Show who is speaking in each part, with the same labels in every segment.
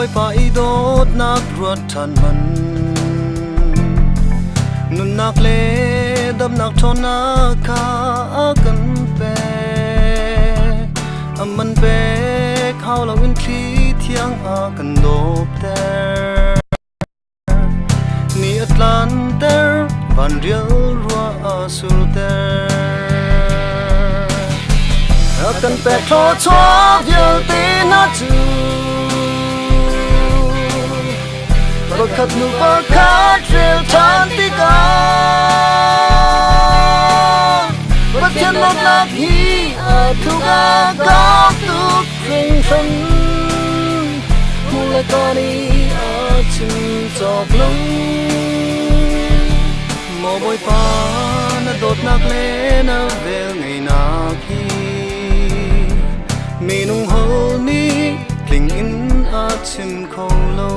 Speaker 1: Bawipa i dawtnak ruat ṭhan man. Nunnak le damnak ṭhawnnak kha a kan pek. A man pek hau loin thli thiang a kan dawpter. Ni a tlanter, vanrial ruah a surter. A kan pek thluachuah vialte hna cu pakhat hnu pakhat rel ṭhan tikah Pathian dawtnak hi a thuk a kau tuk hringhran. Hmuh le ka nih a chim cawk lo. Maw Bawipa, na dawtnak le na velngeihnak hi minung ho nih tling in a chim kho lo.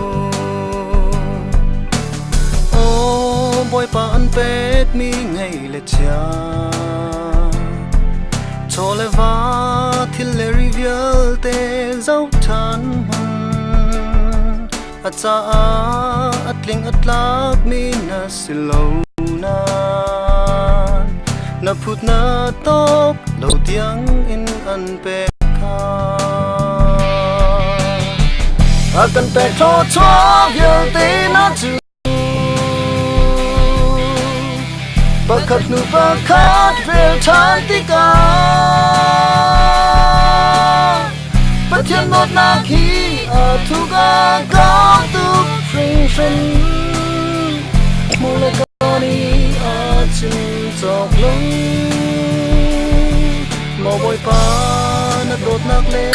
Speaker 1: Aw Bawipa, an pekmi ngei le chia, chaw le va, thil le ri vialte zoh ṭhan hmanh. A caah a tling a tlakmi na si lo nain na phut na tawk lo tiang in an pek kha. A kan pek thluachuah vialte na cu pakhat hnu pakhat rel ṭhan tikah Pathian dawtnak hi a thuk a kau tuk hringhran. Hmuh le ka nih a chim cawk lo. Maw Bawipa, na dawtnak le